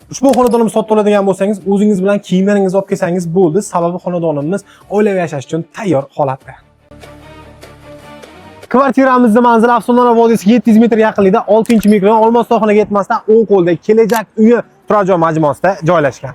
Ushbu xonadonimizni sotib oladigan bo'lsangiz, o'zingiz bilan kiyimlaringizni olib kelsangiz bo'ldi. Sababi xonadonimiz oilaviy yashash uchun tayyor holatda. Kvartiramizni manzili Afsonalar vodiysiga 700 metr yaqinlikda, 6-mikrorayon, Olmos tog'inaga yetmasdan o'ng qo'lda, Kelajak uyi turar joy majmuasida joylashgan.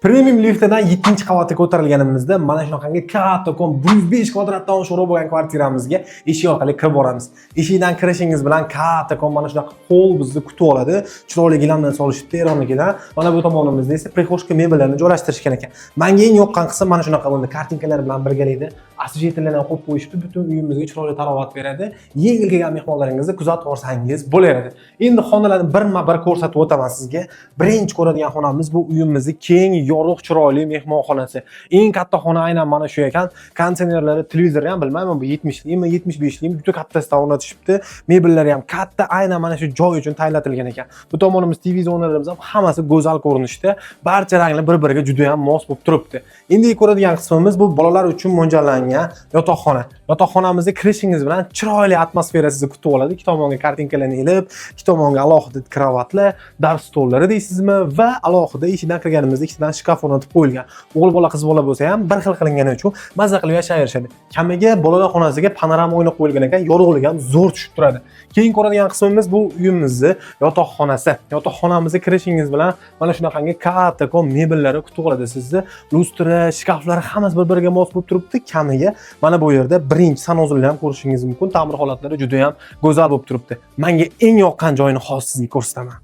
Premium liftidan 7-qavatga ko'tarilganimizda mana shunaqangi kattakon 105 kvadratdan oshiqroq bo'lgan kvartiramizga eshik orqali kirib boramiz. Eshikdan kirishingiz bilan kattakon mana shunaqa hol bizni kutib oladi. Chiroyli gilamdan solishibdi Eronnikidan. Mana bu tomonimizda esa прихожка mebellarni joylashtirishgan ekan. Menga eng yoqqan qism mana shunaqa bunda kartinkalar bilan birgalikda освещитель larni ham qo'yib qo'yishibdi. Butun uyimizga chiroyli tarovат beradi. Yengil kelgan mehmonlaringizni kuzatib olsangiz bo'laveradi. Endi xonalarni birma-bir ko'rsatib o'taman sizga. Birinchi ko'radigan xonamiz bu uyimizni keng, yorug', chiroyli mehmonxonasi. Eng katta xona aynan mana shu ekan. Konditsionerlari, televizori ham bilmayman, bu 70 limi, 75 limi, juda kattasidan o'rnatishibdi. Mebellari ham katta, aynan mana shu joy uchun tayinlatilgan ekan. Bu tomonimiz TV zonalarimiz ham hammasi go'zal ko'rinishda. Barcha ranglar bir-biriga juda ham mos bo'lib turibdi. Endi ko'radigan qismimiz bu bolalar uchun mo'ljallangan yotoqxona. Yotoqxonamizga kirishingiz bilan chiroyli atmosfera sizni kutib oladi. Ikki tomonga kartinkalarni ilib, ikki tomonga alohida kravatlar, dars stollari deysizmi va alohida eshikdan kirganimizda ikkitadan shkaf o'rnatib qo'yilgan. O'g'il bola, qiz bola bo'lsa ham bir xil qilingani uchun maza qilib yashayverishadi. Kamiga bolalar xonasiga panorama o'ynab qo'yilgan ekan, yorug'ligi ham zo'r tushib turadi. Keyin ko'radigan qismimiz bu uyimizni yotoqxonasi. Yotoqxonamizga kirishingiz bilan mana shunaqangi kattakon mebellari kutib oladi sizni. Lustra, shkaflar hammasi bir-biriga mos bo'lib turibdi. Kamiga mana bu yerda birinchi санузел ni ham ko'rishingiz mumkin. Ta'mir holatlari juda ham go'zal bo'lib turibdi. Menga eng yoqqan joyini hozir sizga ko'rsataman.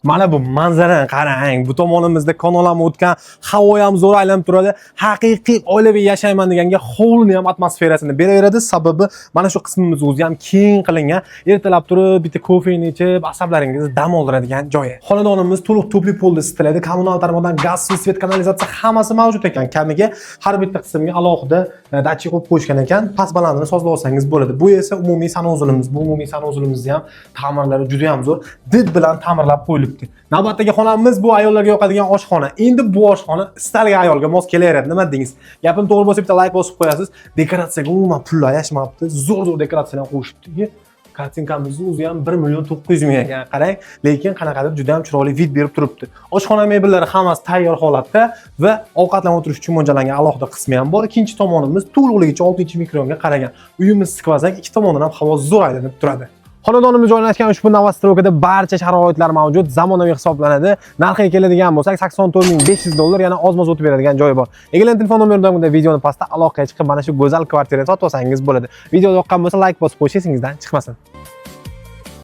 Mana bu manzarani qarang. Bu tomonimizda kanal ham o'tgan, havo ham zo'r aylanib turadi. Haqiqiy oilaviy yashayman deganga hovlini ham atmosferasini beraveradi. Sababi mana shu qismimiz o'zi ham keng qilingan. Ertalab turib bitta kofeni ichib, asablaringizni dam oldiradigan joyi. Xonadonimiz to'liq тёплый пол da isitiladi. Kommunal tarmoqdan gaz, suv, свет, kanalizatsiya hammasi mavjud ekan. Kamiga har bitta qismga alohida datchik qo'yib qo'yishgan ekan. Past balandini sozlab olsangiz bo'ladi. Bu esa umumiy санузел imiz. Bu umumiy санузел imizni ham ta'mirlari juda ham zo'r. Did bilan ta'mirlab qo'yilibdi. Navbatdagi xonamiz bu ayollarga yoqadigan oshxona. Endi bu oshxona istalgan ayolga mos kelaveradi. Nima dedingiz? Gapim to'g'ri bo'lsa, bitta layk bosib qo'yasiz. Dekoratsiyaga umuman pul ayashmabdi. Zo'r zo'r dekoratsiyalar qo'yishibdi. Kartinkamizni o'zi ham 1 million 900 ming ekan, qarang, lekin qanaqadir juda ham chiroyli вид berib turibdi. Oshxona mebellari hammasi tayyor holatda va ovqatlanib o'tirish uchun mo'ljallangan alohida qismi ham bor. Ikkinchi tomonimiz to'liqligicha 6-mikrorayonga qaragan. Uyimiz сквозняк, ikki tomonidan ham havo zo'r aylanib turadi. Xonadonimiz joylashgan ushbu новостройка da barcha sharoitlar mavjud, zamonaviy hisoblanadi. Narxiga keladigan bo'lsak, 84 500 dollar, yana ozmoz o'tib beradigan joyi bor. Egalarning telefon nomeridan bunda videoni pastda aloqaga chiqib, mana shu go'zal kvartirani sotib olsangiz bo'ladi. Video yoqqan bo'lsa, layk bosib qo'yish esingizdan chiqmasin.